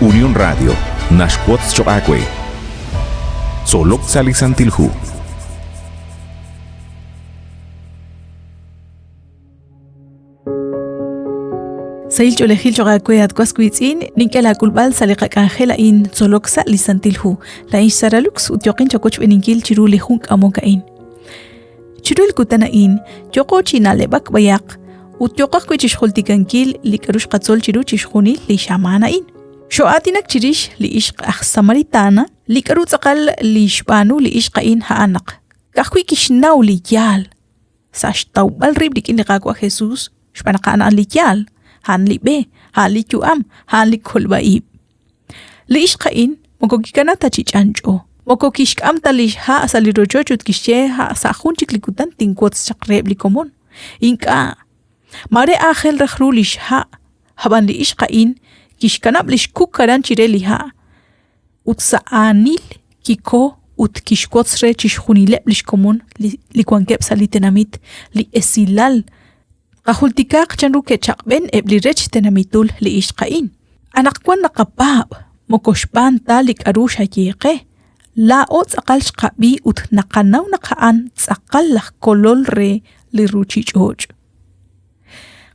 Unión Radio naxwotz choq' aawe. Tzolok sa' li Santil Hu. Sahil ch'oolejil choq' aawe at was wiitz'in, nink'e laak'ulb'al sa' li qak'anjel a'in tzolok sa' li Santil Hu. Laa'in xSara Lux ut yooqin chawochb'eeninkil chiru li jun k'amok a'in. Chiru li kutan a'in, yooqo chi na'leb'ak b'ayaq ut yooqo ajwi' chixjultikankil li k'aru xqatzol chiru chixjunil li xamaan a'in. Xoo'aatinak chirix li ixq aj Samaritana, li k'aru tz'aqal li xb'aanu li ixq a'in a'an naq ka'ajwi' kixnaw li yaal sa' xtawb'al rib' rik'in li Qaawa' Jesus xb'aan naq a'an a'an li yaal, a'an li b'e, a'an li yu'am, a'an li kolb'a-ib'. Li ixq a'in moko kikana ta chi ch'anch'o. Moko kixk'am ta li xha' sa' li rochoch ut kixye ha' sa' jun chik li kutan tinwotz chaq reheb' li komon. Ink'a'. Maare aajel raj ru li xha', ab'an li ixq a'in kixkanab' li xkuk aran chire li ha' ut sa' aanil kiko ut kixwotz re chixjunileb' li xkomon li wankeb' sa' li tenamit li esilal Qajultikaaq chanru ke'chaq'b'en eb' li rech tenamitul li ixq a'in. Anaqwan naqapaab', moko xb'aan ta li k'aru xaye qe. Laa'o tz'aqal xqab'i ut naqanaw naq a'an tz'aqal laj kolol re li ruuchich'och'.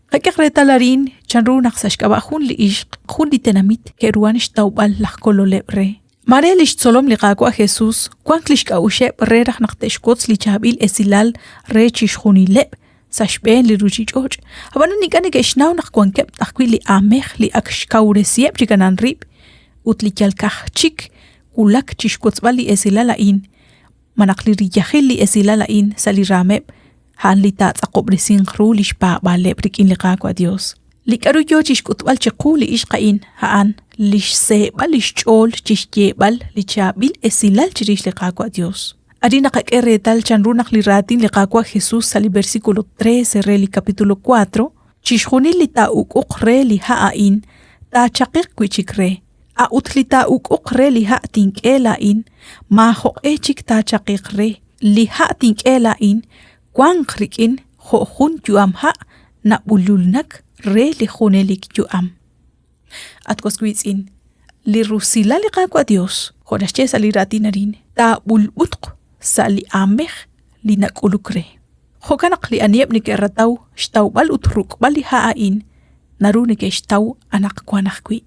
Qak'ehaq reetal arin chanru naq sa' xk'ab'a' jun li ixq, jun li tenamit ke'ruhan xtawb'al laj kololeb' re. Maare li xtzolom li Qaawa' Jesus wank li xk'a'uxeb' re raj naq te'xwotz li chaab'il esilal re chixjunileb' sa' xb'een li ruuchich'och', ab'anan ink'a' neke'xnaw naq wankeb' ajwi' li aamej li ak xkawresiheb' chik anan rib' ut li yal ka'aj chik wulak chi xwotzb'al li esilal a'in malaj li riyajil li esilal a'in sa' li raameb', a'an li taatz'aqob'resinq ru lix paab'aaleb' rik'in li Qaawa' Dios. Li k'a'ru yoo chixk'utb'al chiqu li ixq a'in, a'an lix seeb'al lix ch'ool chixyeeb'al li chaab'il esilal chirix li Qaawa' Dios. Arin naqak'e reetal chanru naq li raatin li Qaawa' Jesus sa' li versículo 13 re li capítulo 4, Chixjunil li taa'uk'uq re li ha' a'in, taachaqiq wi'chik re, A'ut li taa'uk'uq re li ha' tink'e laa'in, maajoq'e chik taachaqiq re. Li ha' tink'e laa'in wanq rik'in jo' jun yu'am ha' nab'ululnak re li junelik yu'am. At was wiitz'in, li rusilal li Qaawa' Dios, jo' naxye sa' li raatin arin, taab'ulb'utq sa' li aamej li nak'uluk re. Jo'kan naq li aniheb' neke'rataw xtawb'al ut ruk'b'al li ha' a'in, naru neke'xtaw anaqwan ajwi'.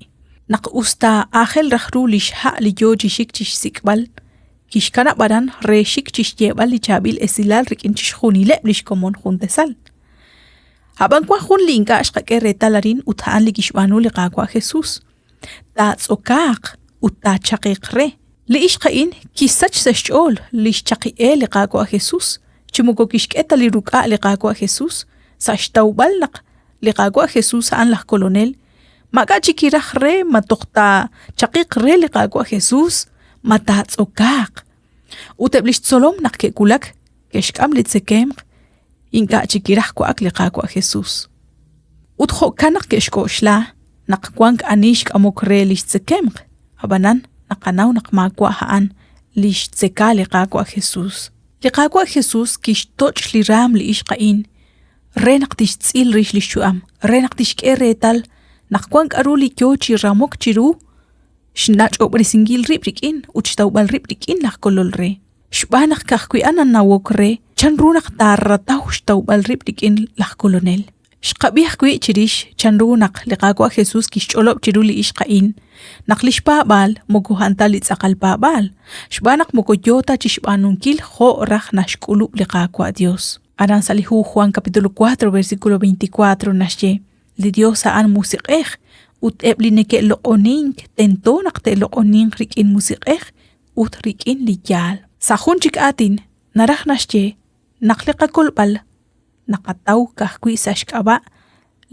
Naq us ta aajel raj ru li xha' li yoo chi xik chixsik'b'al, kixkanab' aran re xik chixyeeb'al li chaab'il esilal rik'in chixjunileb' lix komon jun tasal. A'b'an wan jun li ink'a' xqak'e reetal arin ut a'an li kixb'aanu li Qaawa' Jesus. Taatz'okaaq ut taachaqiq re. Li ixq a'in kisach sa' xch'ool li xchaqi'eel li Qaawa' Jesus, chi moko kixk'e ta li ruk'a' li Qaawa' Jesus sa' xtawb'al naq li Qaawa' Jesus a'an laj Kolonel. Maak'a' chik kiraj re ma toj taachaqiq re li Qaawa' Jesus, ma taatz'okaaq. Ut eb' li xtzolom naq ke'wulak, ke'xk'am li tzekemq, ink'a' chik kiraj wa'ak li Qaawa' Jesus. Ut jo'kan naq ke'xk'oxla naq wank ani xk'amok re li xtzekemq, ab'anan naqanaw naq maawa' a'an li xtzeka li Qaawa' Jesus. Li Qaawa' Jesus kixtoch' li raam li ixq a'in re naq tixtz'il rix li xyu'am, re naq tixk'e reetal naq wank k'aru li yo chi ramok chiru xnach'ob'resinkil rib' rik'in ut xtawb'al rib' rik'in laj Kolol re. Xb'aan naq ka'ajwi' a'an nanawok re chanru naq taarataw xtawb'al rib' rik'in laj Kolonel. Xqab'i ajwi' chirix chanru naq li Qaawa' Jesus kixch'olob' chiru li ixq a'in naq li xpaab'aal moko a'an ta li tz'aqal paab'aal, xb'aan naq moko yoo ta chixb'aanunkil jo' raj naxk'ulub' li Qaawa' Dios. Aran sa' li hu Juan capítulo 4 versículo 24 naxye, Li Dios a'an musiq'ej, ut eb' li neke'loq'onink tento naq te'loq'oninq rik'in musiq'ej ut rik'in li yaal. Sa' jun chik aatin, naraj naxye naq li qakolb'al naqataw ka'ajwi' sa' xk'ab'a'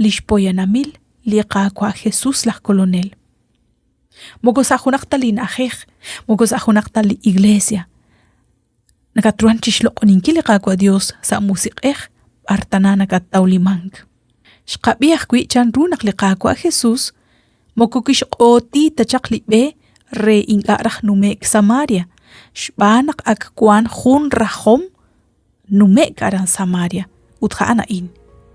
li xpoyanamil li Qaawa' Jesus laj Kolonel. Moko sa' junaq ta li na'ajej, moko sa' junaq ta li iglesia. Nakatruhan chixloq'oninkil li Qaawa' Dios sa' musiq'ej b'ar tana nakattawlimank. Xqab'i ajwi' chanru naq li Qaawa' Jesus moko kixq'ooti ta chaq li b'e re ink'a' raj nume'k Samaria, xb'aan naq ak wank jun rajom nume'k aran Samaria, ut a'an a'in.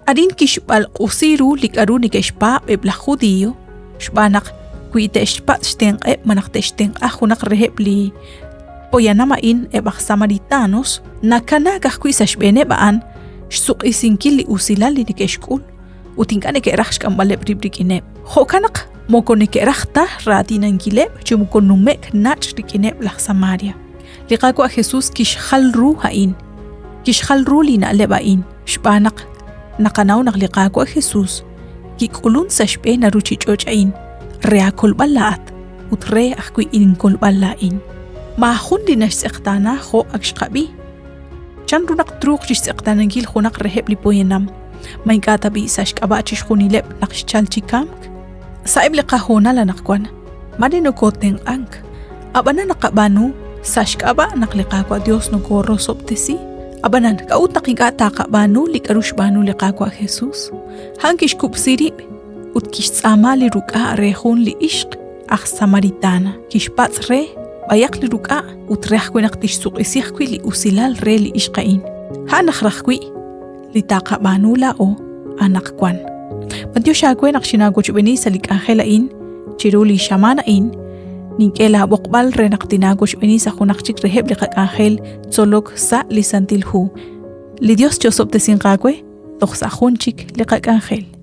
Arin kixb'alq'usi ru li k'aru neke'xpaab' eb' laj Judio, xb'aan naq Wi te'xpatz' xtenq'eb' malaj te'xtenq'a junaq reheb' li poyanam a'in eb' aj samaritanos, nakanaak ajwi' sa' xb'eeneb' a'an xsuq'isinkil li usilal li neke'xk'ul ut ink'a' neke'raj xk'amb'aleb' rib' rik'ineb'. Jo'kan naq moko neke'raj ta raatinankileb' chi moko nume'k nach' rik'ineb' laj Samaria. Li Qaawa' Jesus kixjal ru a'in. Kixjal ru li na'leb' a'in xb'aan naq naqanaw naq li Qaawa' Jesus kik'ulun sa' xb'een a ruuchich'och' a'in re aakolb'al laa'at ut re ajwi' inkolb'al laa'in. Maajun li naxtz'eqtaana jo' ak xqab'i. Chan ru naq truuq chixtz'eqtaanankil junaq reheb' li poyanam? Ma ink'a' tab'i' sa' xk'ab'a' chixjunileb' naq xchalk chi kamk? Sa'eb' li qahoonal anaqwan, mare nokootenq'ank, ab'anan naqab'aanu sa' xk'ab'a' naq li Qaawa' Dios nokoorosob'tesi. Ab'anan, k'a'ut naq ink'a' taqab'aanu li k'aru xb'aanu li Qaawa' Jesus? A'an kixkub'si rib' ut kixtz'aama li ruk'a' re jun li ixq aj Samaritana. Kixpatz' re b'ayaq li ruk'a' ut re ajwi' naq tixsuq'isi ajwi' li usilal re li ixq a'in. A'an aj raj wi' li taqab'aanu laa'o anaqwan. B'antiox aawe naq xinaawochb'eeni sa' li k'anjel a'in chiru li xamaan a'in. Nink'e laab'oqb'al re naq tinaawochb'eeni sa' junaq chik reheb' li qak'anjel tzolok sa' li Santil Hu. Li Dios chi'osob'tesinq aawe toj sa' jun chik li qak'anjel.